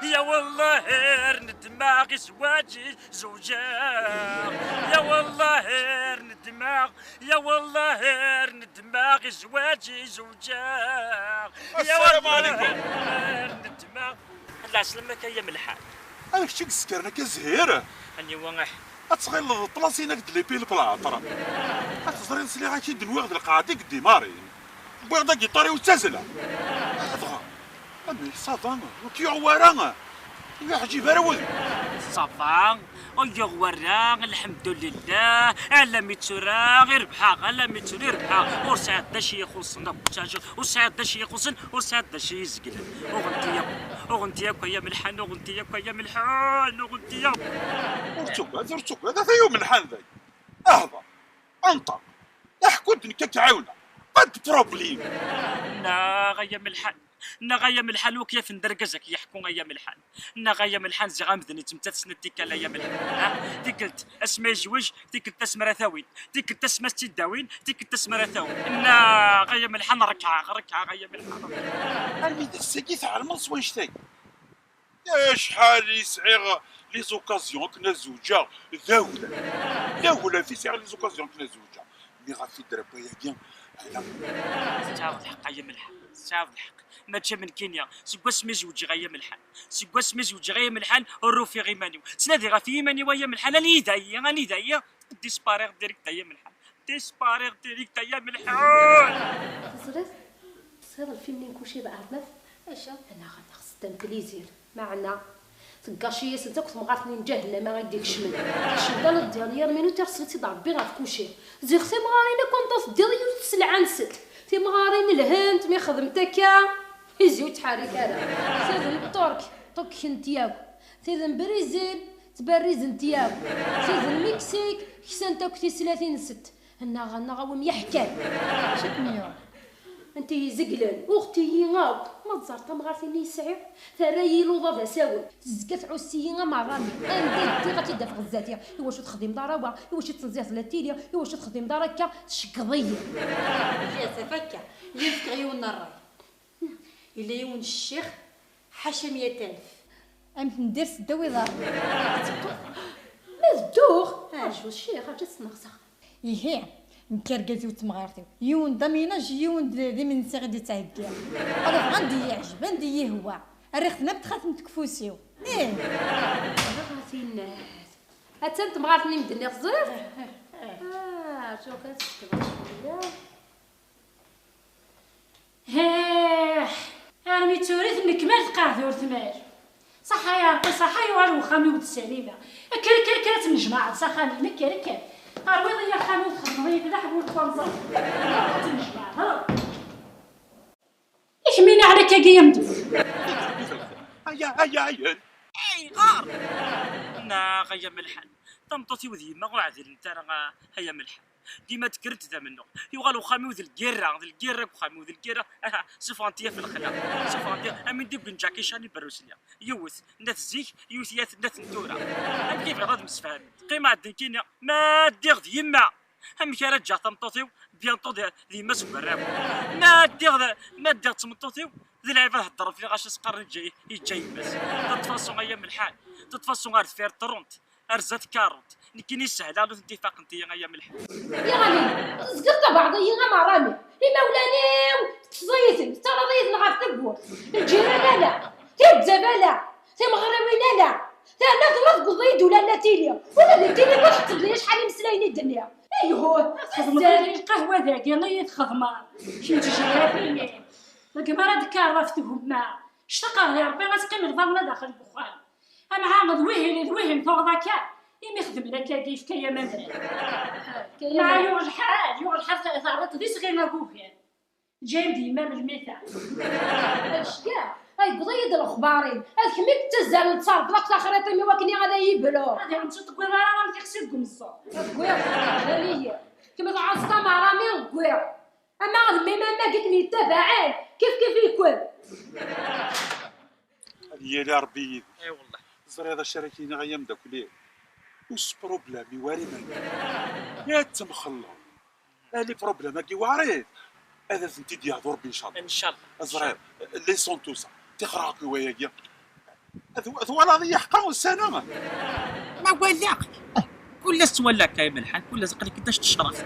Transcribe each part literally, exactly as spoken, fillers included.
يا والله غير ندماغ زواجي زوجة. يا والله غير ندماغ، يا والله غير ندماغ زواجي زوجة. يا السلام والله عليكم. غير ندماغ. الله يسلمك يا ملحان. هذاك الشيء يسكرنا كزهير. أني واه. أتغير الطلاسين هاك دليبي البلاطر. أتزرين سليغة كي دنويغ ذ القاعدة قدي مارين. بويض لا guitare وتزلة. أضغى. أمي صافا، وكيو ورا. يا حجي براود. صافا، ويغ ورا، الحمد لله. على ميتورا، غير بحا، على ميتورا، غير بحا. ورسعد داشي يخصنا بوتاجو، ورسعد داشي يخصن، ورسعد داشي يزقل. أغنتي يا، أغنتي يا كويا ملحان، أغنتي يا كويا ملحان، أغنتي يا. ورتوك، ورتوك، هذا يوم الحال ذاك. أهضر. انطق. احكو دنكا تعاونا. Pas de problème. نا غيا ملحان، نا غيا ملحان، وكيف ندرقزك يحكو غيا ملحان. نا غيا ملحان، زي غامدني تمتات سنتي كلا يا ملحان. ها؟ تيكلت اسمي جوج، تيكلت اسمرا ثاوين، تيكلت اسمرا ثاوين، تيكلت اسمرا ثاوين. نا غيا ملحان، ركعة، ركعة غيا ملحان. أمي ذا الساقي تعلم صوان شتاي. شحال يسعيغ les occasions كنا زوجة ذاولا. ذاولا في سعيغ les occasions كنا زوجة. مي غا في دربا ياكي. أنا. تعاود الحق يا ملحان، تعاود الحق. ما تشا من كينيا، سكوا سمي زوجي غيا ملحان. سكوا سمي زوجي غيا ملحان، الروفي غيمانيو. تنادي غا في يماني ويا ملحان، أنا يدايا، أنا يدايا. ديسباريغ ديريكت يا ملحان. ديسباريغ ديريكت يا ملحان. تزريت؟ تصير الفيلم كلشي بعرف. ايش؟ أنا غنخص تنبليزير. معنا. تقاشي ياسن تاكل مغارتني من جهنم ما غادي يكشمل. شنو قال الديرنيير مينوت؟ رسلتي ضربي غا في كلشي. زي ختي مغارين كون تصدي يوت سلعة نسد. تي مغارين الهند مي خدمت هكا. يزيو تحرك هذا. سيد الترك، طوك كنت ياكو. سيد البرازيل، تبريز انت ياكو. سيد المكسيك، كسان تاكو تي ثلاثين ست. هنا غنا غاوم يحكي. شكنيو. انت يزقلن، اختي يناك. ما تزار تمغارتي ني سعير. ترى يلو ضا ساوي. تزكى تعوسي يا مرامي. انت دي غادي دافع غزاتي. ايوا شو تخدم ضربة، ايوا شو تنزيح لاتيليا، ايوا شو تخدم ضركة، تشقضي. يا سفكة، اللي فكر يون الراي. إلا يون الشيخ، حاشا مية ألف. أم تندير سداوي ضار. ما تدوخ. آه، شو الشيخ، عرفت تسمع صح. إيه، نكركز وتمغارتي. يون ضمينة، يون د-، دي من سيغ دي تعدي. هذا غندي يعجب، غندي يهوى. الريخ نبت خاتم تكفوسيو. إيه. غاتي الناس. هاتنت مغارتني مدني خزير. آه، شو كتكتب شوية. هيه، أرمي توريث نكمل تقاعد ور ثمال. صحا يا ربي، صحا يوال وخامي ود السليمة. كر، كر، كر، تنجمع، صحا نكر، كر. أرويض يا خامي وتخدمي كذا حبول كونزا. تنجمع، ها. إيش مين عليك يا قيم دي؟ هيا، هيا، هيا. أي غار. نا غيا ملحان. تمطوتي وذي ما غو عدل انت راه هيا ملحان. ديما تكرت ذا منه. يوغال وخامي وذ الكيرة، ذ الكيرة وخامي وذ الكيرة. أها، سوف أنت في الخلا. سوف أنت، أمين ديب جاكي شاني بروسليا. يوث، نت زيك، يوث يات، نت نتورا. أم كيف غاد مسفهم. قيمة الدنكينيا، ما ديغ ذ يما. أم كي رجع تمطوتي، بيانطو ذ، ذ يما سبراو. ما ديغ ذ، ما ديغ تمطوتي، ذ العيب هضر في غاش سقر جاي، يجاي بس. تتفاصو أيام الحال. تتفاصو غير فير ترونت. أرزات كاروت. نكيني سهلة، لو تنتفاق انت يا ملحان. يا غالي، زقرت بعض أيام مع رامي. إمولانيو، تزيتن، ترى ضيتن غير تبوت. الجيران لا، تبدا بلا، تمغربين لا. ثلاث رزق ضيد ولا لا تيليا. ولا لا تيليا، ما تحسب لي شحال مسلايني الدنيا. أيوه، تخدم القهوة ذاك، يلا يتخدم. شنو تجي فيني؟ لك ما راه دكار راه فتهم ما. اشتقى يا ربي، غتقيم الفضل داخل البخار. أمعاغ ذ ويهن، ذ ويهن، تغضى كا. إمي خدم لك كيف كيا ما ندري. كيا مع ما يوغ الحال، يوغ الحال ث-، ثعرضت ذي صغيرة كوكيان. جاي ديما من الميتة. اش كاع؟ هاي قضية الأخبارين. هاي كميك تزال نتصرف لك تخريطي مي وكني غادا يبلو. هذه عم تتقوي راه راه ما تيخسي تقوم الصوت. قوي، جالية. كما تعرف مع رامي قوي. أما غد ميما ما قلت لي تبعين. كيف كيف يكون؟ هذه هي اللي ربي يدي. اي والله. زريضة شراكيني غيا مداكلي. وش بروبلامي واري ما يا تمخلو. لي بروبلام هاكي واري. هذا زنتي دي هضور بإن شاء الله. ان شاء الله. زريض. لي سون تو سا. تخرق وياكي. Tw- twalaḍ-iyi ḥeqqa ussan-a? Ma walaɣ. Kul ass ttwaliɣ-k ay Melḥan, kul ass aql-ik-id acu tecreḍ.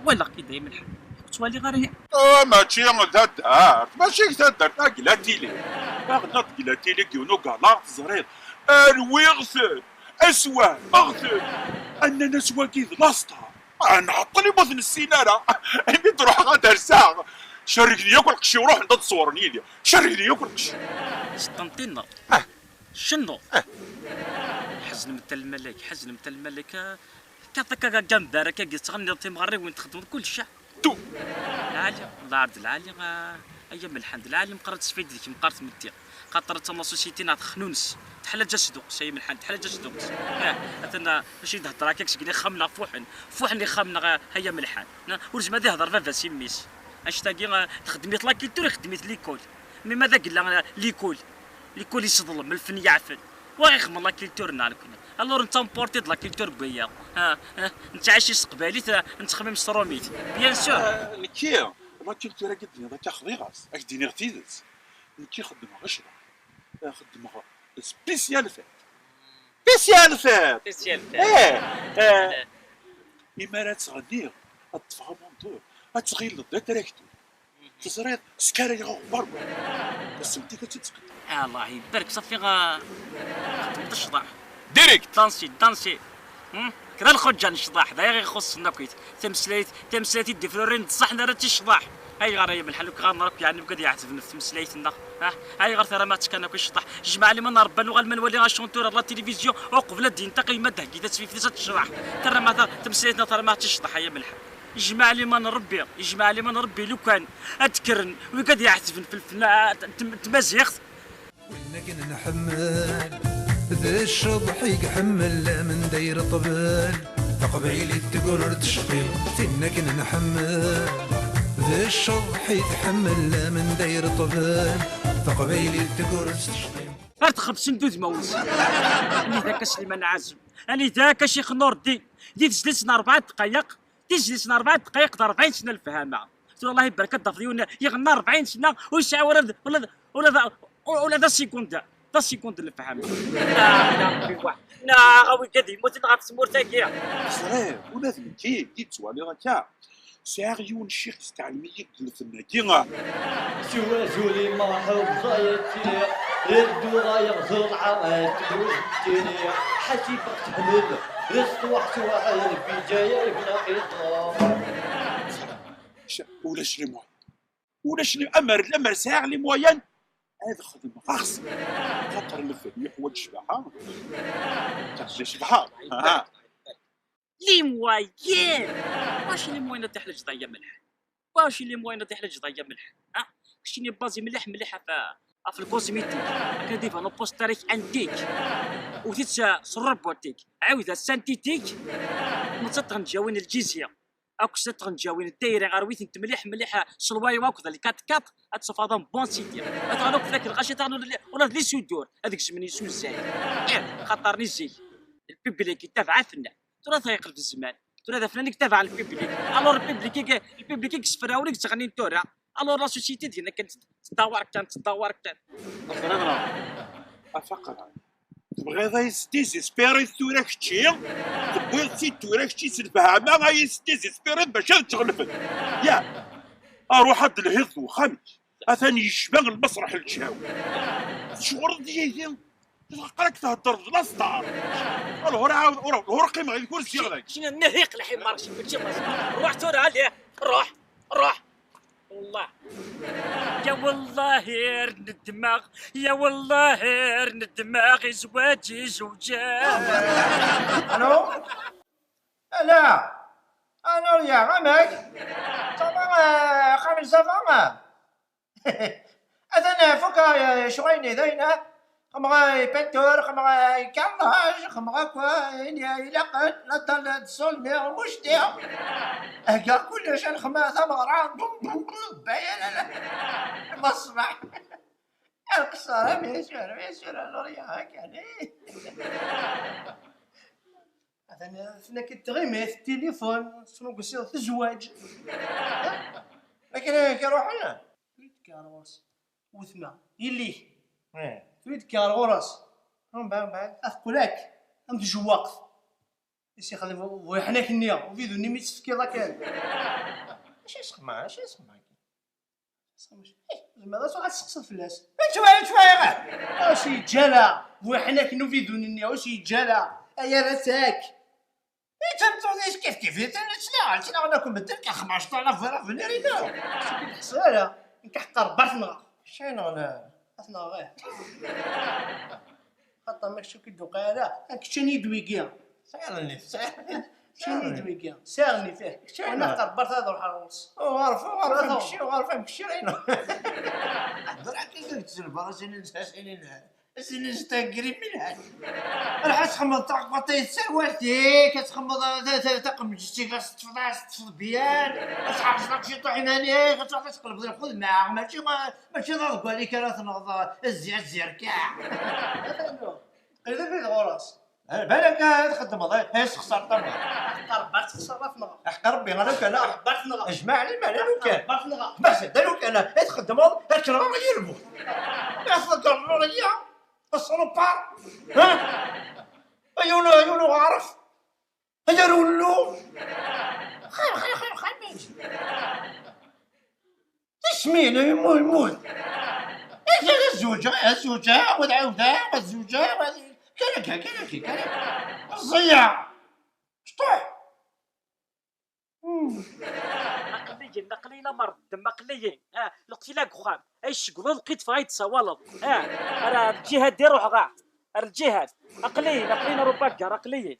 Walaɣ-k-id ay Melḥan. Ur ttwaliɣ ara. Ah, mačči d taddart, mačči d taddart, ah, deg la télé. Aɣ-nniɣ deg la télé, deg yiwen ugalar, teẓriḍ. Rwiɣ-ten, aswehmeɣ-ten. Nnan-as wagi d lastar. Ah, nɛeṭṭel i ma ur t-nessin ara. Imi d-ruḥeɣ ad d-rseɣ, cerrgen-iyi akk lqecc-iw, ruḥen-d ad ṣewren yid-i. Cerrgen-iyi akk lqecc. Sṭenṭineɣ. Ah. Cennuɣ. Ah. Ḥeznemt a lmalak, ḥeznemt a lmalak. Ah, tekkaḍ akka gambar akka, tettɣenniḍ timeɣriwin, txeddmeḍ kullec. Tu. Lɛali, lɛerd lɛali, ah, ay Amelḥan, lɛali meqqar ad testfid deg-k, meqqar tmetti. Xaṭer ad tama la société neɣ texnunes. Teḥla ǧas dduqs, ay Amelḥan, teḥla ǧas dduqs. Ah, atan, ah, mačči d-hedder akka seg ixxamen neɣ fuḥen. Fuḥen ixxamen neɣ, ah, ay Amelḥan. Na, ur zmad ihder baba-s i mmi-s. Annect-agi, ah, txeddem-it la culture, ixeddem-it l'école. Mi ma d agella, ah, l'école. L'école yesseḍlem, lfen yeɛfen. Wa ixeddmen la culture-nneɣ nekkni. Alors nettemporter-d la culture n wiyaḍ. Ah, ah, nettɛici s teqbaylit, ah, nettxemmim s trumit. Bien sûr. Ah, nekki, la culture-agi d-tenniḍ akka xḍiɣ-as. Ad k-d-iniɣ tidet. Nekki xeddmeɣ ccḍeḥ. Ah, xeddmeɣ spécial fête. Spécial fête! Spécial fête. Eh, eh, imi ara ttɣenniɣ, ad ṭṭfeɣ amandur, ad tɣileḍ d atraktur. Teẓriḍ, skarayeɣ aɣebbar. Tasemtit ad tt-id-sqedceɣ. Allah ibarek, ṣafi, ah, xedmet ccḍeḥ. Direct. Dansi, dansi. Hmm? Kra lxuǧǧa n ccḍeḥ, d aya i ixuṣṣen akkit. Tameslayt, tameslayt i d-ifrurin d ṣṣeḥ nara ticḍaḥ. Ayɣer ay Amelḥan ur k-ɣaḍen akk, yeɛni ugad iɛetben ɣef tmeslayt-nneɣ? Ah, ayɣer terram-aɣ-tt kan akk i ccḍeḥ? Jmaɛ liman Rebbi, nuɣal ma nwali acuntur ar la télévision, uqbel ad d-yentaq yemma Dehgit ad tt-yif tis ad tecḍeḥ. Terram-aɣ ta-, tameslayt-nneɣ terram-aɣ-tt i ccḍeḥ ay Amelḥan. Ijmeɛ liman n Rebbi, ijmeɛ liman n Rebbi lukan ad d-kkren wigad iɛetben f lfen-, ah, n tm-, n tmaziɣt. Win akken nḥemmel, d cceḍḥ i iḥemmel, amendayr ṭbel. Taqbaylit teggur ur tecqi, tin akken nḥemmel, d cceḍḥ i tḥemmel, amendayr ṭbel. Taqbaylit teggur ur tecqi. Ar txebsen d udmawen-nsen. Anida akka Sliman Ɛazem, anida akka Ccix Nurdin, di tezlit n rebɛa dqayeq, tizlit n rebɛa dqayeq d rebɛin sna lefhama. Tura Allah ibarek, ad d-tafeḍ yiwen yeɣna rebɛin sna ur yesɛi ula d, ula d, ula d, ula d asigund, d asigund n lefhama. Neɣ, neɣ, neɣ, a wigad yemmuten ɣef tmurt-agi. Ẓriɣ, ula d nekki, i d-ttwaliɣ akka. Sɛiɣ yiwen ccix yesteɛlem-iyi deg lfen-agi. Siwa zuli merḥew ẓayet tili, irdu ɣayeɣ zurɛa, tbuz tili, ḥasibeɣ teḥmel, iṣṭwaḥ twaḥel, bidaya ibna iḍ. Ulac les moyens. Ulac les, amer, amer sɛiɣ les moyens, ad xedmeɣ axṣim. Xaṭer lfen yeḥwaǧ ccbaḥa. Ccbaḥa. Aha. Les moyens! Wacu les moyens ad teḥlaǧeḍ ay Amelḥan? Wacu les moyens ad teḥlaǧeḍ ay Amelḥan? Ha? Keččini bazi mliḥ mliḥ ɣef, ɣef le cosmétique. Akken ad iban uposter-ik antique. Wwet-it s, s robotique. Ɛiwed-as synthétique. Ma d tiṭṭenǧawin n Lǧizi akked tiṭṭenǧawin n tayri, rwi-tent mliḥ mliḥ s lwayew akked lkaṭkaṭ, ad tafeḍ un bon sidi. Ad taɣeḍ akk fell-ak lɣaci, ad taɣeḍ ula d, ula d les soudeurs ad gezmen yisuzzal. Ih, xaṭer ni zik, lpiblik yettabaɛ afennan. Tura ad yeqleb zzman. Tura d afnan i yettabaɛen lpiblik. Alors lpiblik i, lpiblik i yessefrawen i yettɣennin tura. Alors la société din akken tettdawar kan, tettdawar kan. Teẓriḍ neɣ? Afaqra. Tebɣiḍ ad yi-tesdizespiriḍ tura kečči? Tewwiḍ-tt-id tura kečči s lefhama ad yi-tesdizespiriḍ bac ad tɣelbeḍ. Ya. Aruḥ ad d-telhiḍ d uxxam-ik. Atan yecba lmasreḥ n lǧaw. Tecɣreḍ yid-i. Aql-ak theddreḍ d lastar. Lhur ɛawed, lhur qqimeɣ yid-k ur zziɣ dagi. Keččini nnihiq lḥimar, mačči d lastar. Ruḥ tura, ali, ruḥ, ruḥ. Wallah. Ya wallahi ar nedmeɣ, ya wallahi ar nedmeɣ i zzwaǧ i zewǧeɣ. Allô? Ala. Allô, ya, amek? Ça va, euh, Xalil, ça va? Atan fukeɣ, euh, ccɣel-nni dayen, ah. Xemɣa i peinture, xemɣa i carrelage, xemɣa akk ayen ilaqen, la dalle d sol-nni, mectiɣ. Heggaɣ kullec, a lxemma, tameɣra, bum, bum, bum, baya, la, la. Ma ṣṣbeḥ. Lqessara, bien sûr, bien sûr, alors, ya, kan. Atan, atan akka tɣimit, tilifun, snuggsiḍ, tezwaǧ. Lakin amek i ruḥen? Tkerrus. Wetma, yelli-k. Eh. Tura d-kkiɣ ɣur-s. Mbeɛd, mbeɛd, ad teqqel akk am tjewwaqt. Is yexdem bu-, bu-, iḥnak-nni, uvidu-nni mi tt-tefkiḍ akken. Acu yesxemmer, acu yesxemmer? Ih, zemreɣ ad truḥ ad testeqsiḍ fell-as. Acu ara twayeɣ? Ur s-yeǧǧa ara. Bu iḥnak n uvidu-nni, ur s-yeǧǧa ara. Ay arrat-ak. I tameṭṭut-is kif kif, i tella ttnaɣ, ttnaɣ akk medden, ka xmesṭac alaf ara venir inu. Ur k-id-ḥṣiɣ ara. Nekk ḥeqqer rebba tenɣa. Acu yenɣen? Ad tenɣeɣ, ih. Xaṭer ma kečč ur k-id-tuqiɛ ara, ad kečč anid wigi. Sɛiɣ nnif, sɛiɣ nnif. Kečč anid wigi. Sɛiɣ nnif, ih. Kečč anid. Wana aqerbar ad ruḥeɣ ɣur-s. Uɣerf, uɣerf amekci, uɣerf amekci, inu. Ḥeḍreɣ kan deg tzelbar, sinin, sinin, sinin s tagri milḥan. Ruḥ ad txemmeḍ taɣwaṭ-a yesserwat-ik, ad txemmeḍ ta-, ta-, taqemǧet-ik, ad teṭṭfeḍ, ad teṭṭfeḍ byan, ad tḥerzeḍ akk ciṭuḥ iman-ik, ad truḥeḍ ad tqelbeḍ lxedma, mačči, mačči d aḍeggal-ik ara tenɣeḍ, zzi-, zzi-, zerkaɛ. Qrib ad ɣur-s. Eh, balak ad txeddmeḍ, eh, eh, sexṣar tamɣa. Ḥeqq Rebbi ad texṣer ad tenɣeḍ. Ḥeqq Rebbi, ala ukala. Rebbi ad tenɣeḍ. Jmaɛ liman, ala ukala. Rebbi ad tenɣeḍ. Bas, d ala ukala, eh, txeddmeḍ, eh, ad tenɣeḍ yir bu. Eh, tḍegger luriya, aṣrupar. Ha? Ay unu, ay unu ɣaref. Ay arullu. Xir, xir, xir, xir, xir. Tismin, yemmut, yemmut. Ad zewǧeɣ, ad zewǧeɣ, ad ɛawdeɣ, ad zewǧeɣ, ad, kan akka, kan akka, kan akka. Ẓẓiya. Sṭuḥ. Aql-iyi, aql-iyi la mar ddem, aql-iyi. Ah, lqut-iyi la deg uxxam. Ay ccɣel, lqut-iyi ay d-tsawaleḍ. Ah, ar lǧiha-d i ruḥeɣ, ah. Ar lǧiha-d. Aql-iyi, aql-iyi la rubagar, aql-iyi.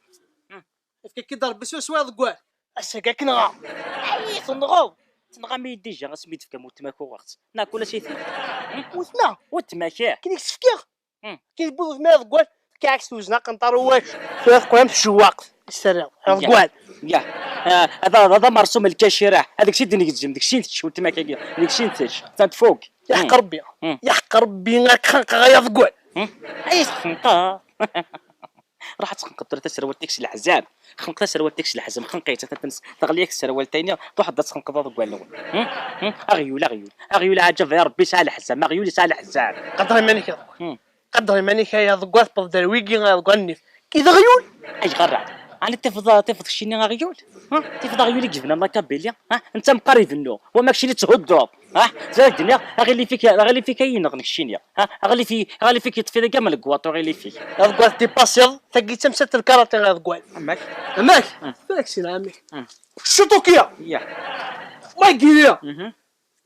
Hmm. Efk-ak-id Rebbi swaswa deg wal. Ass-agi ad k-nɣeɣ. Ay, tenɣeḍ! Tenɣam-iyi dija asmi d-tefkam weltma-k uɣeɣ-tt. Neɣ kul acu i tenɣeḍ? Weltma? Weltma-k, ih. Akken i k-tt-fkiɣ? Hmm. Akken i tewwiḍ weltma deg wal, fkiɣ-ak-tt tewzen aqenṭar uwac. Tura teqqel am tjewwaqt. Is terriḍ? Deg wal. Ya. Ah, hada, hada mersum lkaciraḥ. Hada deg-s i d-negzem, deg-s i tečč weltma-k-agi. Deg-s i tečč. Ta tfuk. Yeḥq Rebbi. Hmm. Yeḥq Rebbi, ad k-xenqeɣ ay aḍeggal. Hmm. Ay, xenqeɣ. Ruḥ ad txenqeḍ tura taserwalt-ik s leḥzam. Xenq taserwalt-ik s leḥzam, xenq-itt, atan teɣli-yak tserwalt-ayni, truḥeḍ ad txenqeḍ aḍeggal-nwen. Hmm? Hmm? Aɣyul, aɣyul. Aɣyul, ɛǧab, ya Rebbi, yesɛa leḥzam. Aɣyul yesɛa leḥzam. Qadder iman-ik, ya aḍeggal. Hmm. Qadder iman-ik, ay aḍeggal, tewweḍ-d ar wigi, ay aḍeggal-nni. Kid aɣyul? Ayɣer? Ɛni tifeḍ, tifeḍ keččini aɣyul? Ha? Tifeḍ aɣyul i yebnan la Kabylie? Ha? Netta meqqar ibennu, wama keččini tthudduḍ. Ha? Tura d-nniɣ, aɣilif-ik, aɣilif-ik ay yenɣen keččini. Ha? Aɣilif-i-, aɣilif-ik yeṭṭef-it deg am legwaṭu, aɣilif-ik. Aḍeggal, tdipasiḍ, tagi d tamsalt n lkarati, aḍeggal. Amek? Amek? Hmm. Fak sin, amek? Hmm. Ccuṭukiya! Ya. Ma giri! Mhm.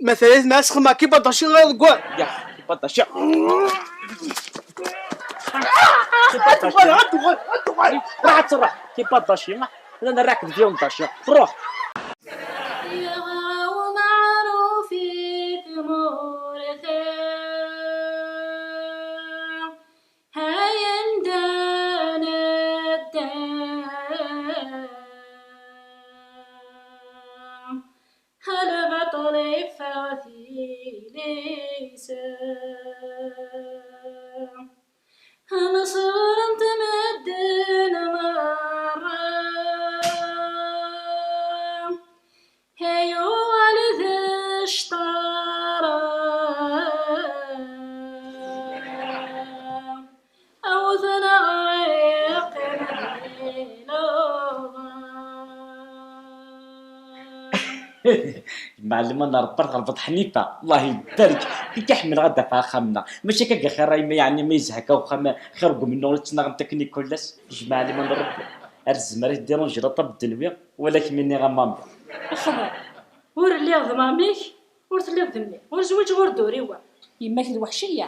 Ma tayet ma asxem a kibadaci, aḍeggal. Ya, kibadaci. Kibadaci. Ad tuɣal, ad tuɣal, ad tuɣal. Ruḥ ad truḥ, kibadaci. Ad nrakkeb deg yum daci. Ruḥ. Yeɣra umeɛruf i tmurt-a, ha yenda nedda. Lbaṭel iffeɣ tilisa, mṣebren-t medden merra. Yuɣal d cṭara, awten aɣriq di luḍa. Mɛellem, a Rebbi, tɣelbeḍ Ḥnifa, Allah ibarek. Kika ḥemmleɣ ad d-afeɣ axxam-nneɣ. Mačči akka xir, a yemma, yeɛni ma yezha akka uxxam, xir n umennuɣ i ttnaɣent akken i kul ass. Jmaɛ liman n Rebbi. Ar tzemmer i tdiranjiḍ aṭṭab d ddnwi, wala kemm i nniɣ a mammi. Xḍer. Ur lliɣ d mammi-k, ur telliḍ d mmi-k. Ur zwiǧeɣ, ur d-uriweɣ. Yemma-k d weḥciya.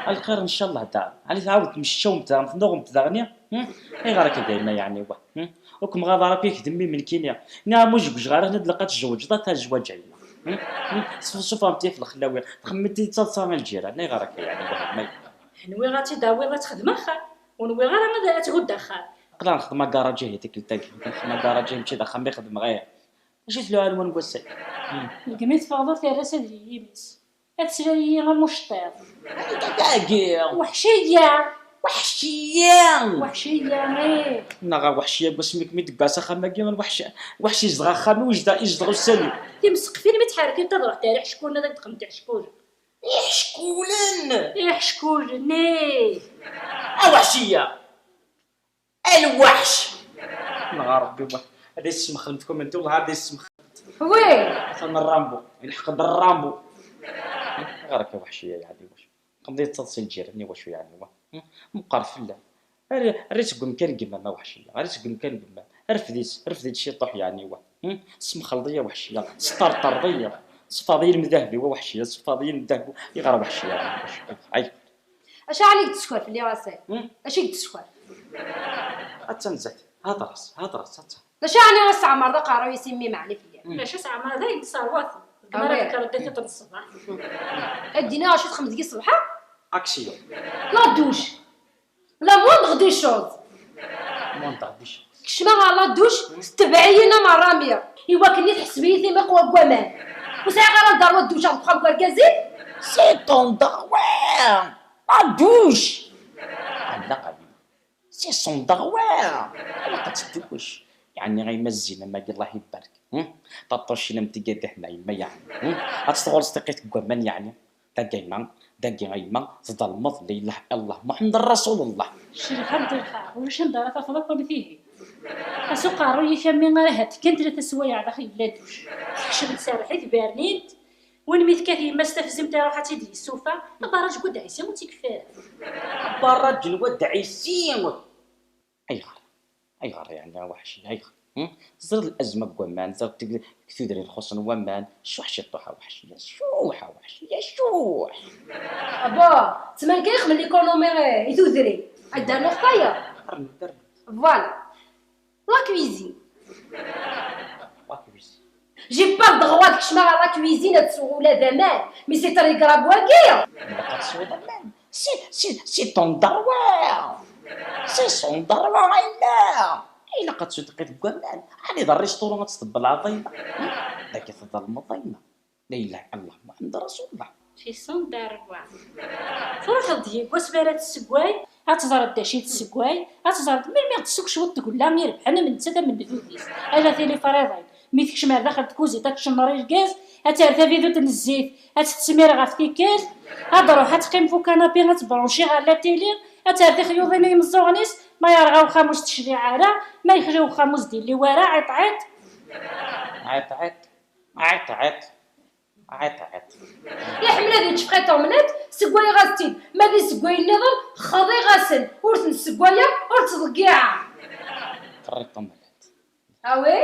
A lxir, ncallah daɣen. Ɛni tɛawdemt temmecčawemt daɣen, tennuɣemt daɣen, ya? Hm? Ayɣer akka a yemma, yeɛni, wah? Hm? Ur kem-ɣaḍ ara akk yak d mmi-m nekkini. Nniɣ-am ur zewǧeɣ ara, tenniḍ ilaq ad tzewǧeḍ, ata tzwaǧ a yemma. Hm? Hm? Tesfeṣufemt ɣef lexlawi, txemmemt-d d taḍsa a lǧiran, ayɣer akka, yeɛni, wah, a yemma? Nwiɣ ad tt-id-tawiḍ ad texdem axxam, ur nwiɣ ara ad, ad thudd axxam. Aql-aɣ nxeddem agaṛaj ihi tikkelt-agi, nxeddem agaṛaj ihi, mačči d axxam i xedmeɣ, ih. Acu i tluɛa-nwen n wass-a? Hmm. Deg mi teffɣeḍ ur terri s adri yimi-s. Ad teslal-iyi am uceṭṭiḍ. Anta tagi? Weḥciya! Weḥciya! Weḥciya, ih. Neɣ weḥciya deg wasmi kem-id-tegga s axxam-agi, weḥci, weḥci izdeɣ axxam-iw, izdeɣ, izdeɣ ussan-iw. Timseqfin mi ttḥerkint ad ruḥ tari ḥeckulen, ad ak-d-qqent iḥeckula. Iḥeckulen! Iḥeckulen, ih! A weḥciya! A lweḥc! Neɣ Ṛebbi, wa-, ad issemxen tkumenti, wellah ad issemxen. Oui! Atan Rambo, ilḥeq-d Rambo. Ɣer-k a weḥciya, yeɛni wacu? Qemḍi yettaḍ si lǧiran, i wacu yeɛni, wa? Meqqer fell-am. Err, err-itt deg umkan n yemma-m a weḥciya, err-itt deg umkan n yemma-m. Rfed-itt, rfed-itt ciṭuḥ yeɛni, wa? Tesmexleḍ-iyi a weḥciya, tesṭerṭreḍ-iyi. Sfaḍ-iyi lemdaheb-iw a weḥciya, sfaḍ-iyi lemdaheb-iw. Iɣer a weḥciya? Ay. Acu ɛni i yettsekwer fell-i a Sal? Hmm? Acu i yettsekwer? Attan zdat, hedṛ-as, hedṛ-as, attan. D acu ɛni i s-tɛemmreḍ aqerruy-is i mmi-m ɛni fell-i? Hmm. Maca s-tɛemmreḍ ay d-tesserwateḍ. Deg mi ara tekkreḍ d tiṭ n ṣṣbeḥ. Ad d-iniɣ acu txedmeḍ deg ṣṣbeḥ-a? Action. La douche. La moindre des choses. Moindre des choses. Kecmeɣ ɣer la douche, tetbeɛ-iyi Nna Merrami. Iwakken i tḥesb-iyi timiqwa n waman. Ur sɛiɣ ara anda rwa dduceɣ deg uxxam n wergaz-ik? C'est ton devoir. La douche. Ɛellaq a yemma. C'est son devoir. Ilaq ad tedduwec. Yeɛni a yemma zzin am wagi, Allah ibarek. Hmm? Taṭṭucin am tigad ihna yemma yeɛni. Hmm? Ad tt-tɣurseḍ tiqit deg waman yeɛni. Dagi a yemma, dagi a yemma, tḍelmeḍ, la ilaha illallah, Muḥemmed Rasulullah. Ccelxant lxar, ulac anda ara tafeḍ akk am tihin. Asuqerruy-ik a mmi ara ha-d kan tlata swayeɛ daxel n la douche. Tekcem tserreḥ-it bernint, win mi tekkat yemma-s tafzimt iruḥ ad tt-id-yessufa, abarraj n Wad Ɛisi ur tt-ikfi ara. Abarraj n Wad Ɛisi! Ayɣer? Ayɣer yeɛni a weḥci? Ayɣer? Hmm? Teẓriḍ lazma deg waman, teẓriḍ deg, deg tudrin xuṣṣen waman, cuḥ ciṭuḥ a weḥci, cuḥ a weḥci, cuḥ! Abo, ttman kan ixdem l'économie, eh, i tudrin. Ad d-rnuɣ tayeḍ. Rnu, rnu. Voilà. La cuisine. La cuisine. J'ai pas le droit ad kecmeɣ ɣer la cuisine ad sweɣ ula d aman, mais c'est très grave wagi. Ilaq ad tesweḍ aman. C'est, c'est, c'est ton devoir. C'est son devoir, a yemma. Ilaq ad tesweḍ tiqit deg waman. Ɛni d restaurant ad tḍebbleḍ a yemma? Dagi tḍelmeḍ a yemma. La ilaha illallah, Muḥemmed Rasulullah. C'est son devoir. Truḥeḍ-d yeggas mi ara tessewway, ad teẓreḍ d acu i tessewway, ad teẓreḍ melmi ɣ-d-tessukk cwiṭ tgella irebḥen am nettat am nndunt-is. Ala tili friḍin. Mi tekcem ar daxel tkuzit ad tcemmer irgaz, ad terr tabidut n zzit, ad tt-tesmir ɣef tikkelt, ad d-truḥ ad teqqim f ukanapi ad tebruncir ɣer la télé, ad terr tixyuḍin i yimeẓẓuɣen-is, ma yerɣa uxxam ur s-tecliɛ ara, ma yexli uxxam ur s-d-illiw ara, ɛiṭ ɛiṭ. Ɛiṭ ɛiṭ. Ɛiṭ ɛiṭ. Ɛiṭ ɛiṭ. Iḥemmel ad yečč frites omelette, ssewwayeɣ-as-tt-id, ma d isewwayen nniḍen xḍiɣ-asen, ur ten-ssewwayeɣ, ur ttḍeggiɛeɣ. Frites omelette. Ah oui?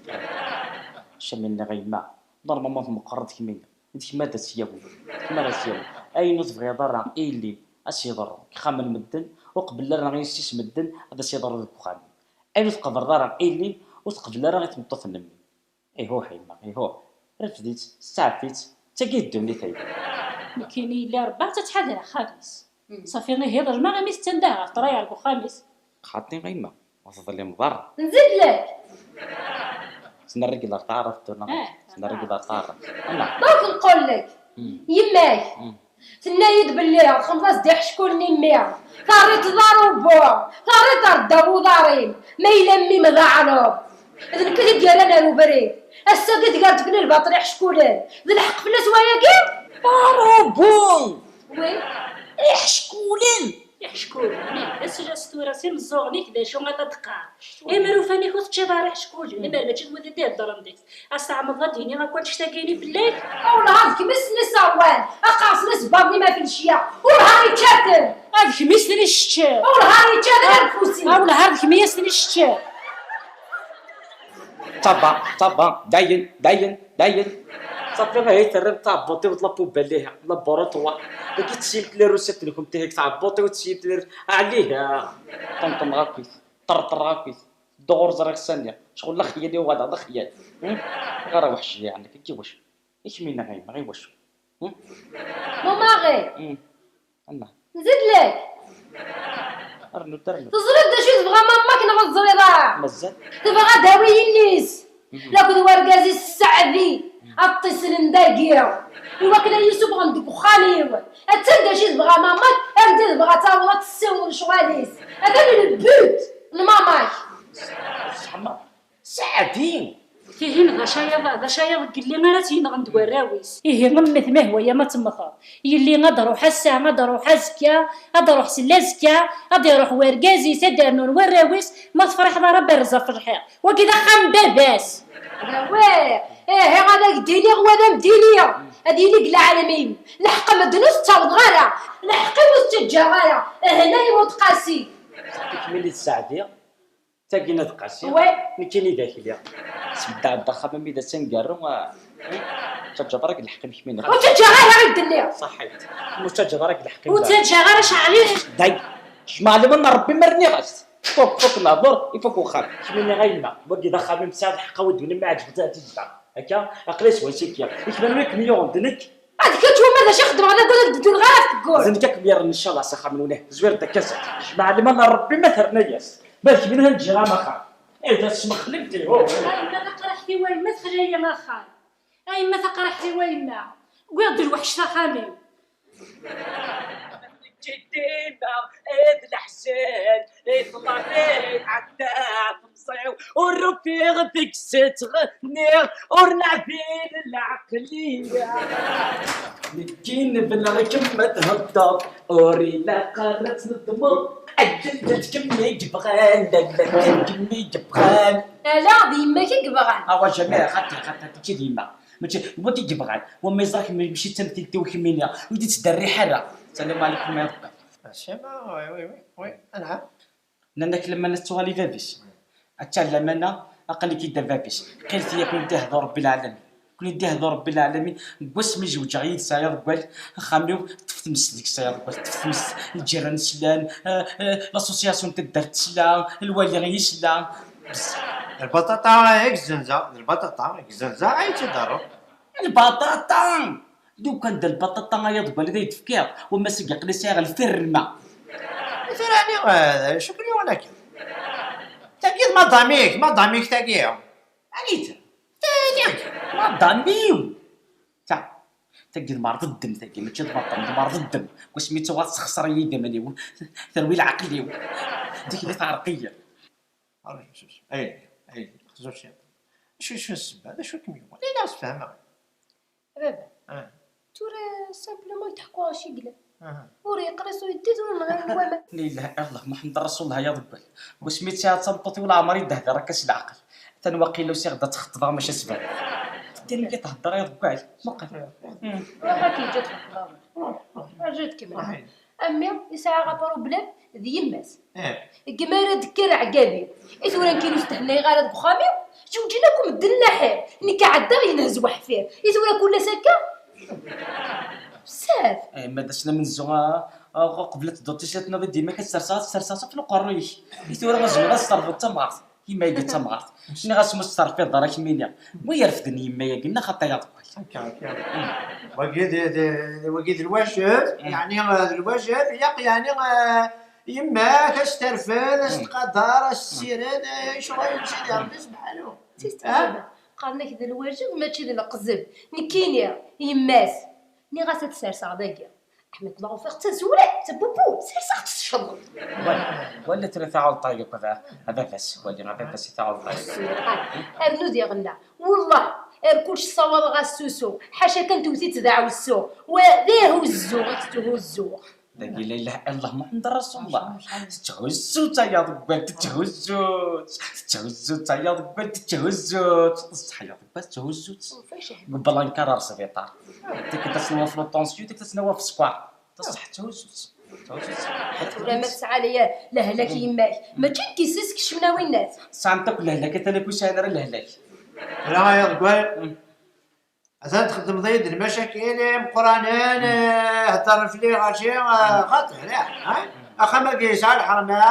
Acu mi nniɣ a yemma, normalement tmeqqreḍ kemmini, d kemm ara s-yawin, d kemm ara s-yawin. Ayen ur tebɣiḍ ara ilin ad s-yeḍru deg ixxamen n medden, ur qebbel ara i yessi-s medden ad as-yeḍru deg uxxam-im. Ayen ur tqebbleḍ ara ilin ur tqebbel ara i tmeṭṭut-nnem. Ihuh a yemma, ihuh. Refd-itt, steɛfu-tt, d tagi i d ddunit a yemma. Nekkini yelli rebbaɣ-tt ad tḥader axxam-is. Ṣafi ihi ḍelmeɣ imi tettandeh ɣef ṭṭraya deg uxxam-is. Xaṭi a yemma, ur teḍlimeḍ ara. Nzid lak. Tnerreg ɣer taɛrabt tura. Ah, tnerreg ɣer taɛrabt. Ana. Donc nqul lak, yemma-k, tenna-yi-d belli txemmeḍ-as-d iḥeckulen i mmi. Terriḍ-t d arubu, terriḍ-t ar ddaw uḍar-im. Ma yella mmi-m d aɛrab, d nekk i t-id-yerran ar ubrid. Ass-agi tger-d fell-i lbaṭel iḥeckulen. D lḥeqq fell-as wayagi? Arubu! Oui. Iḥeckulen! Iḥeckulen, d asla s tura s imeẓẓuɣen-ik d acu ara d-qqar. Imer ufan-ik ur teččiḍ ara iḥeckulen, imer mačči d wid i d-iheddren deg-s. Ad s-tɛemmeḍ ad d-iniɣ akk annect-agi-ni fell-ak? Awellah d kemm i sen-iṣerwan, aqersen isebbaḍen-im ɣef lecya, wellah yečča-ten! Ad kemm i sen-iceččen! Awellah yečča-ten ar ufus-im! Awellah d kemm i asen-iceččen! Ṭaba, ṭaba, dayen, dayen, dayen. Ṣafi, ahi terram taɛebbuṭ-iw d la poubelle, ihi, laboratoire. Dagi tesyimt les recettes-nkent, ihi, deg tɛebbuṭ-iw tesyimt les recettes. Ɛliha, ṭenṭneɣ akkit, ṭerṭreɣ akkit. Dduɣ ur ẓriɣ sani. Ccɣel d axyal i uɣaleɣ, d axyal. Hmm? Ɣer a weḥci, yeɛni, kiki wacu? I kemm-ina a yemma, i wacu? Hmm? Mama ɣi! Hmm. Anna. Nzid lak! Rnu, rnu. Teẓriḍ d acu i tebɣa mamma-k neɣ ur teẓriḍ ara? Mazal. Tebɣa ad d-tawi yelli-s. Mhm. Lakk d wergaz-is sseɛdi. Mhm. Ad ṭṭisen n dagi. Iwakken ad yi-ssufɣen deg uxxam-iw. Attan d acu i tebɣa mamma-k, anda i tebɣa ad taweḍ ad tessiweḍ lecɣal-is. Atan le but n mamma-k. Seḥma. Seɛdi! Tihin d acayaḍ, d acayaḍ n yelli ara tt-yenɣen d warraw-is. Ihi, mmet ma hwaya ma temmteḍ. Yelli ad d-ruḥ ass-a, ad d-ruḥ azekka, ad d-ruḥ sella azekka, ad d-iruḥ wergaz-is, ad d-rnun warraw-is, ma tefriḥeḍ ara berrez ɣef lḥiḍ. Wagi d axxam n baba-s. Awah, ihi ad ak-d-iniɣ wa d am-d-iniɣ, ad yili deg leɛlam-im. Lḥeqq medden ur t-ttawḍeɣ ara, lḥeqq-iw ur t-ttaǧǧaɣ ara, ahna imuṭ Qasi. Kemmini d Saɛdi. Tagi n At Qasi. Nekkini d akli. Sbedda ɛedda axxam-nni d asangaru. Ur ttaǧǧaḍ ara deg lḥeqq-im kemmini. Ur ttaǧǧaɣ ara i d-nniɣ. Ṣaḥit. Ur ttaǧǧaḍ ara deg lḥeqq-im. Ur ttaǧǧaɣ ara ceɛli. Day. Jmeɛ liman n Ṛebbi ma rniɣ-as. Fuk, fuk lehdur, ifuk uxxam. Kemmini a yemma. Wagi d axxam-im, tesɛiḍ lḥeqq a wi d-win ma ɛeǧbent ad t-id-tbeɛ. Akka, aql-i s wansi k-yiɣ. Ikman wi kem-yuɣen d nekk. D kečč wama d acu ixeddmeɣ d agad ur d-dduleɣ ara ɣef tewwurt. D nekk ad kem-yerren ncallah s axxam-nwen, eh, zwir-d akka zdat. Jmeɛ liman n Ṛebbi ma terna-yas. Balek min ha n-ǧǧiɣ amaxxam. Eh, d asmexlel-iw. A yemma taqraḥt-iw a yemma texla-yi axxam. A yemma taqraḥt-iw a yemma. Wwiɣ-d lweḥc s axxam-iw. Dima d leḥzen, i ṭṭlami ɛedda temẓi-w, ur rufiɣ deg-s ttɣenniɣ, ur neɛdil lɛeqliya. Nekki nebleɣ kemm ma theddeḍ, ur ilaq ara ad tneddmeḍ. Akken d kemm i yebɣan, lalla d kemm i yebɣan. Ala, d yemma-k i yebɣan. Awa, jamais, xaṭi, xaṭi, mačči d yemma. Mačči d wagi i yebɣan. Wamma yeẓra-k mačči d tamtilt-iw kemmini, ur yi-d-ttderriḥ ara. Salam ɛlikum, ma yebɣa. Asima, oui, oui, oui, oui, anɛam. Nnan-ak lamana tettuɣal i bab-is. Atta lamana, aql-ik-id a bab-is. Qqilet-iyi, ad ken-id-ihdu Rebbi lɛalamin. Ad ken-id-ihdu Rebbi lɛalamin. Deg wasmi zewǧeɣ yid-s ay aḍeggal, axxam-iw, teṭṭef tmes deg-s ay aḍeggal, teṭṭef tmes. Lǧiran slan, eh, eh, l'association n taddart tesla, lwali yesla. Bezzaf. D lbaṭaṭa i yezzenza, d lbaṭaṭa i yezzenza ay tt-id-aruɣ. Lbaṭaṭa! Lukan d lbaṭaṭa ay aḍeggal i d-tefkiḍ, wamma seg aql-i sɛiɣ lfirma. Tura ɛni, eh, d acu ken-yuɣen akka? Tagi d madam-ik, madam-ik tagi. Anita? Tagi. Madam-iw. Ta. Tagi d merḍ ddem, tagi mačči d madam, d merḍ ddem. Wasmi tuɣal tessexṣer-iyi idammen-iw, terwi leɛqel-iw. Dik di teɛreq-iyi. Rju, rju, rju. Ay, ay, xzu ciṭ. Acu, acu n ssebba? D acu i kem-yuɣen? Layla, ur s-fehmeɣ. A baba, ah, tura simplement i d-ḥkuɣ acu i yellan. Aha. Ur yeqris, ur yeddid, ur nɣiɣ waman. La ilaha illallah, Muḥemmed Rasulullah, ay aḍeggal. Wasmi tesɛiḍ tameṭṭut-iw, leɛmer i d-tehder akka s leɛqel. Atan waqila usiɣ-d ad txeṭbeɣ, maca s berra. Teddan-iyi thedder, ay aḍeggal. Muqel. Hmm. Ruḥ ad k-yeǧǧ ad txeṭbeḍ. Ruḥ, ruḥ. Rju ad kemmleɣ. Ruḥ. A mmi, yesɛa aproblem d yemma-s. Eh. Deg mi ara d-kker ɛgabi. I tura nekkin ur s-thennayeɣ ara deg uxxam-iw, zewǧen akk medden laḥir. Nekk ɛeddaɣ yenhez weḥfir. I tura kul ass akka? Bezzaf. Eh, ma d ass n amenzu, ah, ah, qbel ad tedduḍ tislit-nniḍ i dima ad tt-serseḍ, ad tt-serseḍ ɣef uqerruy-ik. I tura ur zmireɣ ad s-terfuḍ d tamɣart. Yemma-agi d tamɣart. Nniɣ-as ma ur s-terfiḍ ara kemmini. Wi irefden yemma-agi, nniɣ xaṭi ay aḍeggal. Akka, akka. Wagi d, d, wagi d lwajeb, mm, yeɛni, eh, d lwajeb, ilaq, yeɛni, eh, yemma-k ad s-terfed, ad s-tqader, ad s-tessired, eh, ccɣel n Sidi Ṛebbi subḥanahu. Qqaren-ak d lwajeb, mačči d leqzeb. Nekkini, yemma-s, nniɣ-as ad t-serseɣ dagi. Ḥmed, ma ufiɣ d tazewla, d tabubu, serseɣ-tt s ccḍen. Wala, wala tura taɛuḍt-agi akk a baba-s, wali a baba-s i taɛuḍt-agi. Rnu diɣenna, wellah, ar kullec ssawaḍeɣ-as s usu, ḥaca kan tewwet-itt d aɛewsu, wa d ahuzzu i tetthuzzu. Dagi la ilaha illallah Muḥemmed Rasulullah. Tetthuzzu-tt ay aḍeggal, tetthuzzu-tt. Tetthuzzu-tt ay aḍeggal, tetthuzzu-tt. Ṣṣeḥ ay aḍeggal, tetthuzzu-tt. Deg ublanka ar sbiṭar. Tikkelt ad tt-nawa f la tension, tikkelt ad tt-nawa f sskeṛ. D ṣṣeḥ, tetthuzzu-tt. Tetthuzzu-tt. Tura ma tesɛa lehlak yemma-k, mačči nekk i s-iskecmen a winnat. Tesɛamt akk lehlak, atan akk ur sɛin ara lehlak. Tura ay aḍeggal. Mm. Atan txeddmeḍ-iyi-d lmacakil imeqqranen, eh, hedder fell-i ɣaci, eh, xaṭi, la, ha? Axxam-agi yesɛa lḥerma,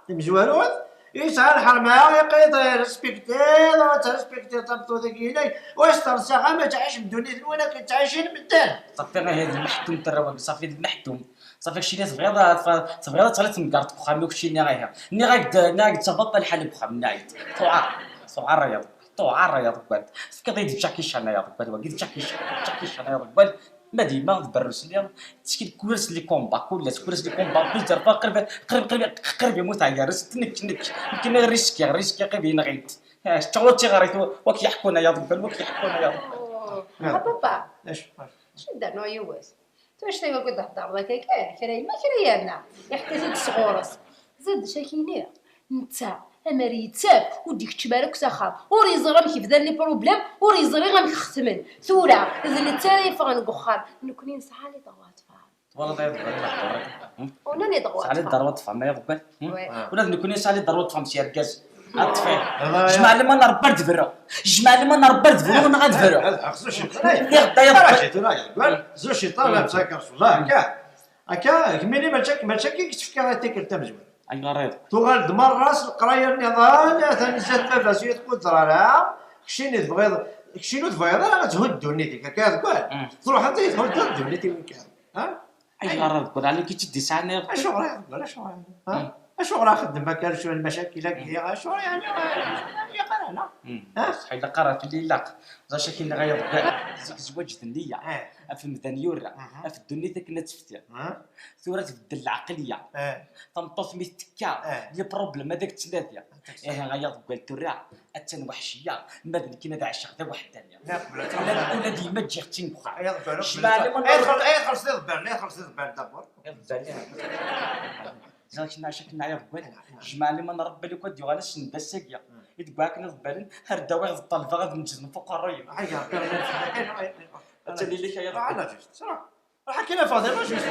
timezwarut, yesɛa lḥerma, iqid respektiḍ, ur tettrespektiḍ tameṭṭut-agi-inek, ur s-terṣaɣ ama tɛic ddunit-nwen akken ttɛicin medden. Ṣafi, ihi d lmeḥtum terra wagi, ṣafi d lmeḥtum. Ṣafi, keččini tebɣiḍ ad, tebɣiḍ ad teɣliḍ temgerḍt deg uxxam-iw, keččini, ihi. Nniɣ-ak-d, nniɣ-ak-d d tabaṭṭa lḥal deg uxxam, nniɣ-ak-d. Tuɛar, tuɛar ay aḍeggal. Tuɛar ay aḍeggal. Tefkiḍ-iyi-d Jackie Chan ay aḍeggal, wagi d Jackie Chan, Jackie Chan ay aḍeggal. Ma d yemma d berrus-nni, tettkel kul ass les combats, kul ass, kul ass les combats, plus de fois, qrib, qrib, qrib, qrib yemmut ɛyaṛ-is, nekk, nekk, nekk, nekk riskiɣ, riskiɣ, qrib yenɣi-t. Teččuṛ tiɣrit, wak yeḥkun ay aḍebbal, wak yeḥkun ay aḍebbal. A papa, Acu? acu d-rnuɣ yiwet? Tura anect-a akk i d-thedreḍ akka kan, kra yella kra yerna. Iḥka-t-id sɣur-s. Zad d acu ak-iniɣ? Netta, amer yettaf, ur d-ikeččem ara akk s axxam. Ur yeẓri amek bdan les problèmes, ur yeẓri amek xetmen. Tura, d netta ara yeffɣen deg uxxam. Nekkni nesɛa les droits de femme. Twalaḍ ay aḍebbal ma heddreɣ akka? On a les droits Tesɛa de les femme. Droits de femme ay aḍebbal? Ouais. Ula d nekkni nesɛa les droits de femme s yergazen. Ad ṭṭfeɣ. Hada ya- Jmeɛ liman Rebbi ad berreɣ. Jmeɛ liman Rebbi ad berreɣ neɣ ad berreɣ. Ad ḥeqseɣ ciṭan. Lliɣ da ya Rebbi. Ciṭan, ẓu ciṭan, la bsakar s Allah, akka. Akka, gmini mačči akka, mačči akka i k-tefka tikkelt tamezwarut. Ayɣer iḍ? Tuɣal-d merra s leqraya nniḍen, atan izzat baba-s ur tquddar ara. Keččini tebɣiḍ, keččini ur tebɣiḍ ara ad tḥudd ddunit-ik, akka deg wal. Mm. Truḥeḍ i tḥuddeḍ ddunit-iw kan. Ha? Ayɣer iḍ? Ɛni kečč i d-isɛan iḍ? Acuɣer iḍ? Acuɣer iḍ? Ha? Acuɣer axeddem akka ar cwiya lmacakil-agi? Acuɣer yani? Ilaq ara, neɣ? Ṣṣeḥ ilaq ara fell-i ilaq. Ẓac akken nɣa iḍ. Zik zzwaǧ d nniya. Eh. Af umdan yura. Mhm. Af ddunit akken ad tefti. Ha? Tura tbeddel lɛeqliya. Eh. Tameṭṭut mi tekka, Eh. le problème ad ak-tt-nadiɣ. Ihi ay aḍebbal tura, attan weḥciya, ma d nekkini ad ɛiceɣ d aweḥdani. La, qbel ad Ula d, ula d yemma ǧǧiɣ-tt-in deg uxxam. Ay aḍebbal, Jmeɛ liman ay txelṣ, ay txelṣ iḍebbal, ay txelṣ iḍebbal d'abord. Iḍebbal. Ẓer kna acu akken ay aḍebbal. Jmeɛ liman Rebbi lukan ad yuɣal ass n d ass-agi. I deg wakken iḍebbalen, ar d-awiɣ d ṭṭalbeɣ ad neǧden f uqerruy-im. Ay aḍebbal, ay aḍebbal. Attan yelli-k ay aḍebbal. Ala, juste, ça va. Ruḥ akin a Faḍima, juste.